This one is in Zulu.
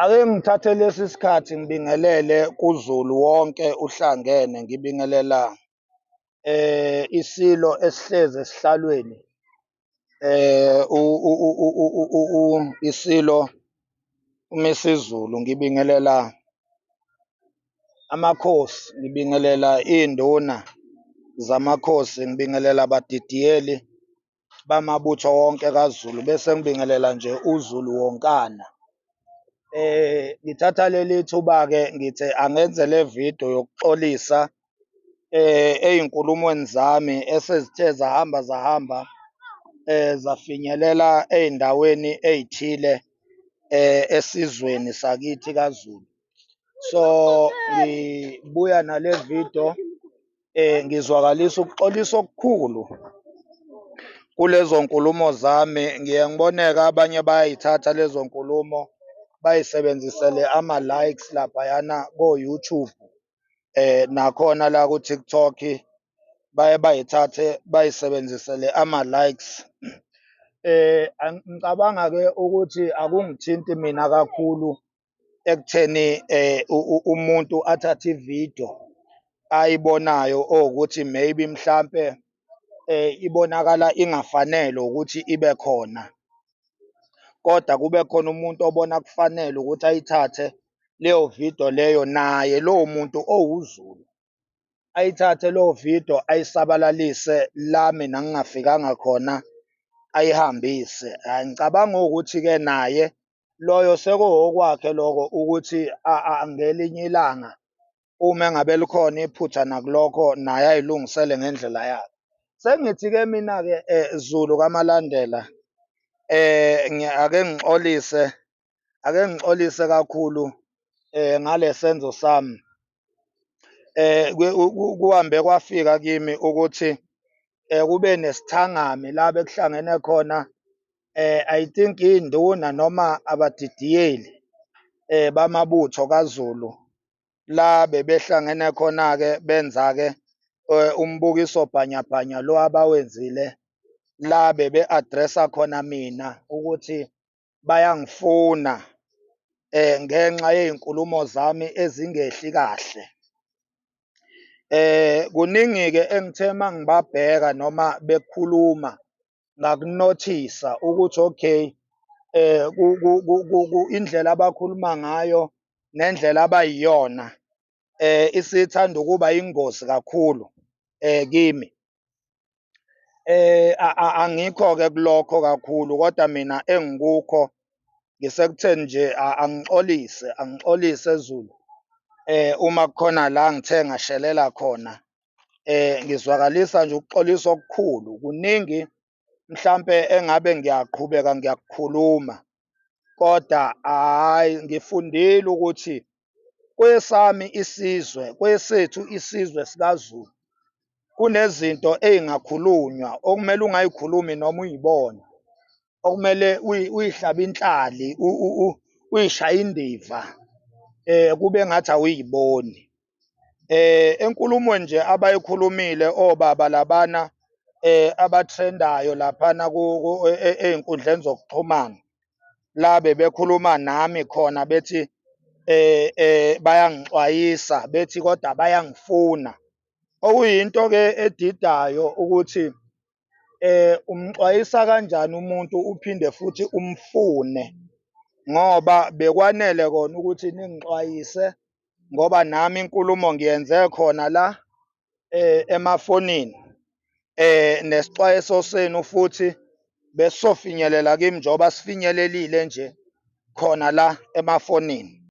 Ake ngithathe lesi sikhathi ngibingelele kuZulu wonke uhlangene, ngibingelela iSilo esihlezi esihlalweni, iSilo uMisuzulu, ngibingelela amakhosi, ngibingelela iy'nduna zamakhosi, ngibingelela abadidiyeli bamabutho wonke kaZulu, bese ngibingelela nje uZulu wonkana. Ngithatha leli thuba-ke ngithe angenze le vidiyo yokuxolisa ey'nkulumweni zami esezithe zahamba zahamba, zafinyelela ey'ndaweni ey'thile esizweni sakithi kaZulu. So, ngibuya nale vidiyo, ngizwakalisa ukuxolisa okukhulu kulezo nkulumo zami. Ngiye ngibone-ke abanye bayay'thatha lezo nkulumo bayisebenzisele ama-likes laphayana ko-YouTube, nakhona la ku-TikTok, baye bayithathe bayisebenzisele ama-likes. Ngicabanga-ke ukuthi akungithinti mina kakhulu ekutheni umuntu athathe ividiyo ayibonayo owukuthi maybe mhlampe ibonakala ingafanele ukuthi ibe khona, kodwa kube khona umuntu obona kufanele ukuthi ayithathe leyo vidiyo leyo, naye lowo muntu owuZulu, ayithathe leyo vidiyo ayisabalalise la mina ngingafikanga khona, ayihambise. Angicabangi ukuthi-ke naye loyo sekuwokwakhe lokho ukuthi ngelinye ilanga uma engabe likhona iphutha nakulokho naye ayilungisele ngendlela yakhe. Sengithi-ke mina-ke Zulu kaMalandela, ake ngixolise, ake ngixolise kakhulu ngale senzo sami. Kuhambe kwafika kimi ukuthi kube nesithangami la bekuhlangene khona I think iy'nduna noma abadidiyeli bamabutho kaZulu, la bebehlangene khona-ke benza-ke umbukiso bhanyabhanya lo abawenzile, la bebe-address-a khona mina ukuthi bayangifuna ngenxa yey'nkulumo zami ezingehli kahle. Kuningi-ke engithe uma ngibabheka noma bekhuluma ngakunothisa ukuthi okay, indlela abakhuluma ngayo nendlela abayiyona isithanda ukuba yingozi kakhulu kimi. Angikho-ke kulokho kakhulu kodwa mina engikukho ngisekutheni nje angixolise, angixolise Zulu uma kukhona la ngithe ngashelela khona, ngizwakalisa nje ukuxolisa okukhulu. Kuningi mhlampe engabe ngiyaqhubeka ngiyakukhuluma, kodwa hhayi ngifundile ukuthi kwesami isizwe, kwesethu isizwe sikaZulu, kunezinto ey'ngakhulunywa okumele ungayikhulumi noma uy'bona, okumele uy'hlabe inhlali, uyishaye indiva, kube ngathi awuyiboni. Enkulumweni nje abayikhulumile obaba labana abathrendayo laphana ey'nkundleni zokuxhumana, la bebekhuluma nami khona bethi bayangixwayisa bethi kodwa bayangifuna. Okuyinto-ke edidayo ukuthi umxwayisa kanjani umuntu uphinde futhi umfune ngoba bekwanele kona ukuthi ningixwayise ngoba nami inkulumo ngiyenze khona la emafonini nesixwayiso senu futhi besizofinyelela kimi njengoba sifinyelelile nje khona la emafonini.